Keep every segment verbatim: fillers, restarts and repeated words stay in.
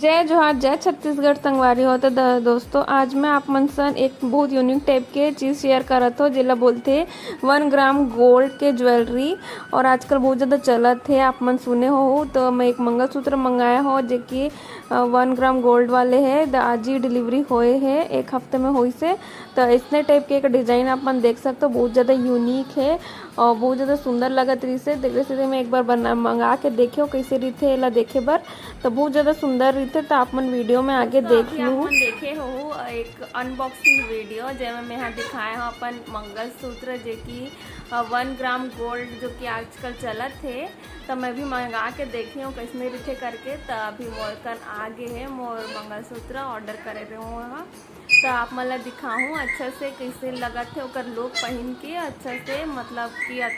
जय जोहार, जय छत्तीसगढ़ संगवारी हो। तो द-, दोस्तों, आज मैं आप मन सन एक बहुत यूनिक टाइप के चीज़ शेयर करत हो, जेला बोलथे वन ग्राम गोल्ड के ज्वेलरी। और आजकल बहुत ज़्यादा चलत हे, आप मन सुने हो। तो मैं एक मंगलसूत्र मंगाया हो, जे कि अ, वन ग्राम गोल्ड वाले हे। द-, आज ही डिलीवरी होए हे, एक हफ्ते में होइस हे। तो इसने टाइप के एक डिजाइन आप मन देख सकते हो, बहुत ज़्यादा यूनिक हे और बहुत ज़्यादा सुंदर लगत रहिस हे। तेकरे सेती मैं एक बार बना, मंगा के देखे हो कैसे रहिथे, एला देखे बर तो बहुत ज़्यादा सुंदर रहिथे। तो आप मन वीडियो में आगे तो देख अभी आप लू। मन देखे हो एक अनबॉक्सिंग वीडियो, जेमे मैं हा दिखाए हो अपन मंगलसूत्र, जे कि अ, वन ग्राम गोल्ड, जो कि आजकल चलत हे। तो मैं भी मंगा के देखे हो कैसने रहिथे करके। तो अभी मोर कन आ गे हे मोर मंगलसूत्र, ऑर्डर करे रहे हो हा। तो आप मन ला दिखाहूँ अच्छा से कैसे लगत हे ओकर लुक पहिन के, अच्छा से, मतलब कि अ,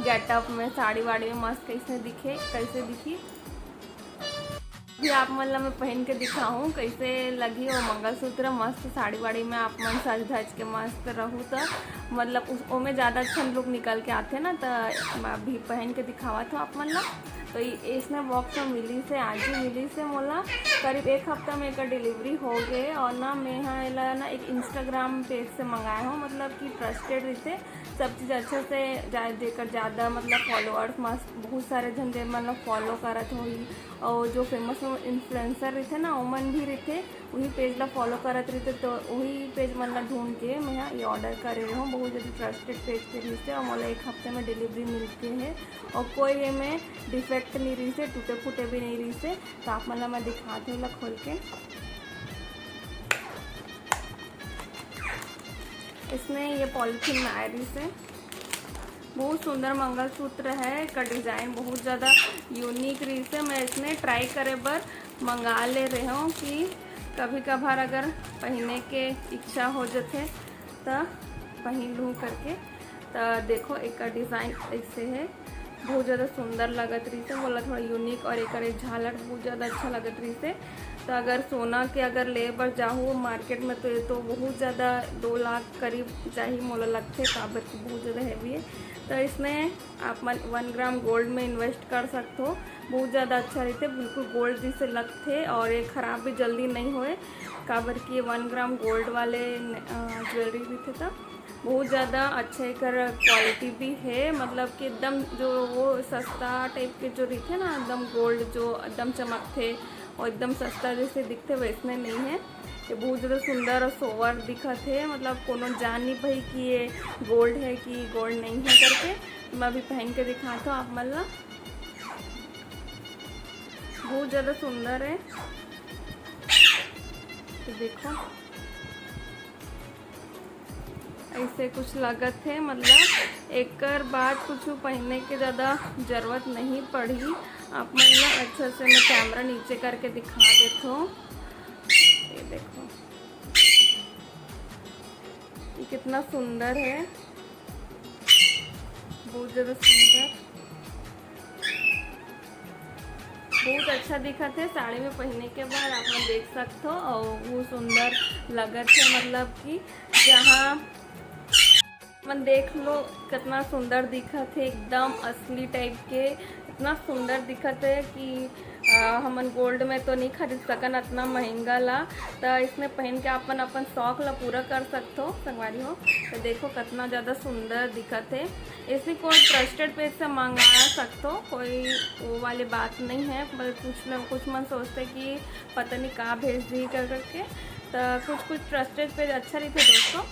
गेटअप में, साड़ी वाड़ी में मस्त कैसे दिखे, कैसे दिखी। भी आप मन ला मैं पहिन के दिखाहूँ कैसे लगही वो मंगलसूत्र। मस्त साड़ी वाड़ी में आप मन सज धज के मस्त रहू, तो मतलब उस, ओमे ज़्यादा अच्छा लुक निकल के आथे ना। तो मैं अभी पहिन के दिखावत हूँ आप मन ला। तो ये इसने बॉक्स में मिलिस हे, आज ही मिलिस हे मोला। करीब एक हफ्ता में एकर डिलीवरी हो गे। और ना, मैं हा एला ना एक इंस्टाग्राम पेज से मंगाए हो, मतलब कि ट्रस्टेड रहिथे, सब चीज़ अच्छा से जा-, जेकर ज़्यादा मतलब फॉलोअर्स मस्त, बहुत सारे झन जे मन ला फॉलो करत होही, और जो फेमस इन्फ्लुएंसर रहिथे ना, ओमन भी रहिथे, वही पेज ला फॉलो करत रहिथे। तो वही पेज मन ला ढूंढ के मैं हा ये ऑर्डर करे रहे हूँ। बहुत ज़्यादा ट्रस्टेड पेज के रहिथे और मोला एक हफ्ते में डिलीवरी मिल के हे और कोई एमे डिफेक्ट नहीं रहिस हे, टूटे फूटे भी नहीं रहिस हे। तो आप मन ला मैं दिखात हूँ एला खोल के। इसने ये पॉलीथीन में आए रहिस हे। बहुत सुंदर मंगलसूत्र हे, एकर डिजाइन बहुत ज़्यादा यूनिक रहिस हे। मैं इसने ट्राई करे बर मंगा ले रहे हूँ कि कभी कभार अगर पहिने के इच्छा हो जथे त पहिन लूँ करके। त देखो, एकर डिजाइन ऐसे हे, बहुत ज़्यादा सुंदर लगत रहिस हे। मोला थोड़ा यूनिक और एकर एक झालर बहुत ज़्यादा अच्छा लगत रहिस हे। तो अगर सोना के अगर ले बर जाहू मार्केट में, तो ये तो बहुत ज़्यादा दो लाख करीब जाही मोला लगथे, काबर कि बहुत ज़्यादा हैवी हे। तो इसने आप मन वन ग्राम गोल्ड में इन्वेस्ट कर सकथो, बहुत ज़्यादा अच्छा रहिथे, बिल्कुल गोल्ड जैसे लगथे और ये खराब भी जल्दी नहीं होए, काबर कि ये वन ग्राम गोल्ड वाले न-, अ, ज्वेलरी रहिथे। तो बहुत ज़्यादा अच्छा एकर क्वालिटी भी हे, मतलब कि एकदम जो वो सस्ता टाइप के जो रहिथे ना, एकदम गोल्ड जो एकदम चमकथे और एकदम सस्ता जैसे दिखथे, वैसने नहीं हे। ये बहुत ज़्यादा सुंदर और सोवर दिखत हे, मतलब कोनो जान नहीं पाही कि ये गोल्ड हे कि गोल्ड नहीं हे करके। मैं अभी पहन के दिखात हूँ आप मन ला, बहुत ज़्यादा सुंदर हे। तो देखो, ऐसे कुछ लगत हे, मतलब एकर बाद कुछ पहने के ज़्यादा जरूरत नहीं पड़ी। आप मन ला अच्छा से मैं कैमरा नीचे करके दिखा देत हूँ। ये देखो, ये कितना सुंदर हे, बहुत ज़्यादा सुंदर, बहुत अच्छा दिखत हे साड़ी में पहने के बाद। आप मन देख सकथो, और वो सुंदर लगत हे, मतलब कि जहाँ मन देख लो, कितना सुंदर दिखत हे, एकदम असली टाइप के, इतना सुंदर दिखत हे कि अ, हमन गोल्ड में तो नहीं खरीद सकन अतना महंगा ला। त इसने पहन के अपन अपन शौक ला पूरा कर सकथो संगवारी हो। तो देखो, कितना ज़्यादा सुंदर दिखत हे। इसने कोई ट्रस्टेड पेज से मंगा सकथो, कोई वो वाली बात नहीं है। पर कुछ लोग, कुछ मन सोचते कि पता नहीं का भेज दी कर करके। तो कुछ कुछ ट्रस्टेड पेज अच्छा रहिथे दोस्तों,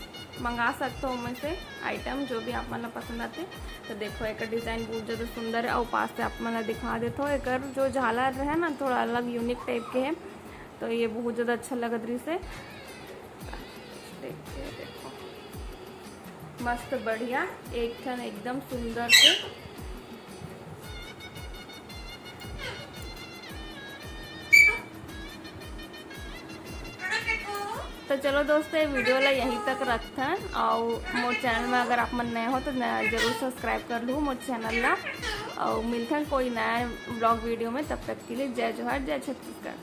मंगा सकथो ओमे से आइटम, जो भी आप मन ला पसंद आथे। तो देखो, एक डिजाइन बहुत ज़्यादा सुंदर है, और पास से आप मन ला दिखा देथो। एकर जो झालर है ना, थोड़ा अलग यूनिक टाइप के है, तो ये बहुत ज़्यादा अच्छा लगत रहिस हे। देखिए, देखो, मस्त बढ़िया, एक ठन एकदम सुंदर से। तो चलो दोस्तों, ये वीडियो ला यहीं तक रखथन, और मोर चैनल में अगर आप मन नए हो तो न-, जरूर सब्सक्राइब कर लू मोर चैनल ला, और मिलथन कोई नया ब्लॉग वीडियो में। तब तक के लिए जय जोहार, जय छत्तीसगढ़।